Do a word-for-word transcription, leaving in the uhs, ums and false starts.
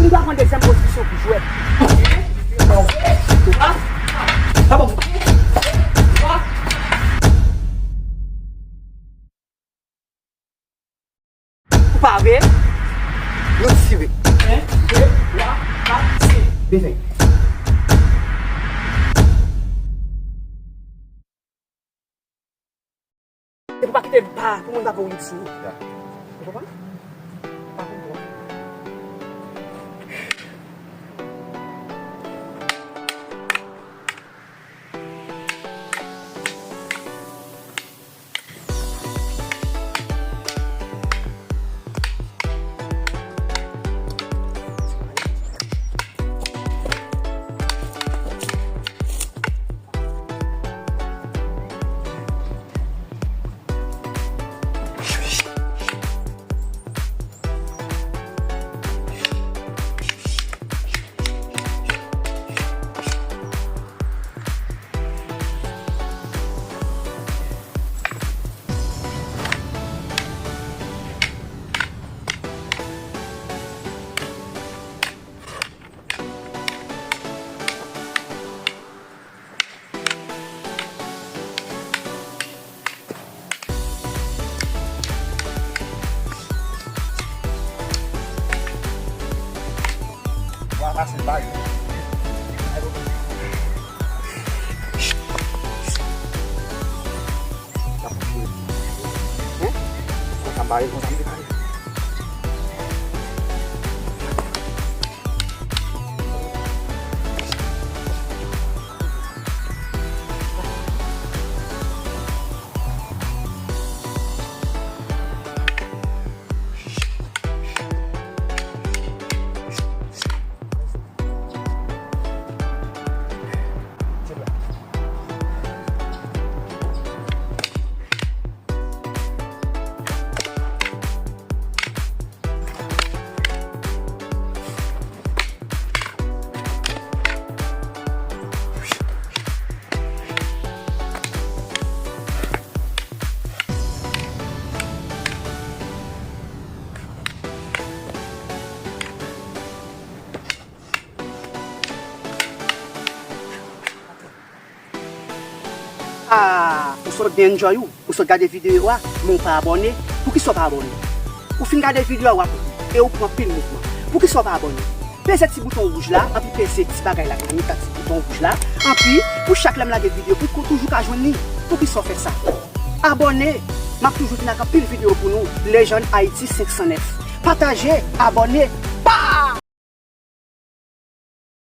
M pral pran dezyèm pozisyon pou jwèt. Ou pare? Nou tire. En, de, twa, kat, senk. Bezwen. Se pou pa kite pa pou moun pa pou rim sou ou. Ya. Ou konprann? Pa konprann. Wa pase l ba yo. Konsa m bare, konsa m dekale. Ah, ou sot byen enjoy ou. Ou sot gade videyo a, men ou pa abòne. Poukisa w pa abòne? Ou fin gade videyo a, w ap ri, e ou pran pil mouvman. Poukisa w pa abòne? Peze ti bouton wouj la, anpi peze ti bagay la ki nan mitan ti bouton wouj la, anpi pou chak lè m lage videyo, pou w toujou ka jwenn li. Poukisa w fè sa? Abòne! M ap toujou vin ak anpil videyo pou nou. Legend Haiti senk san nèf. Pataje, abòne,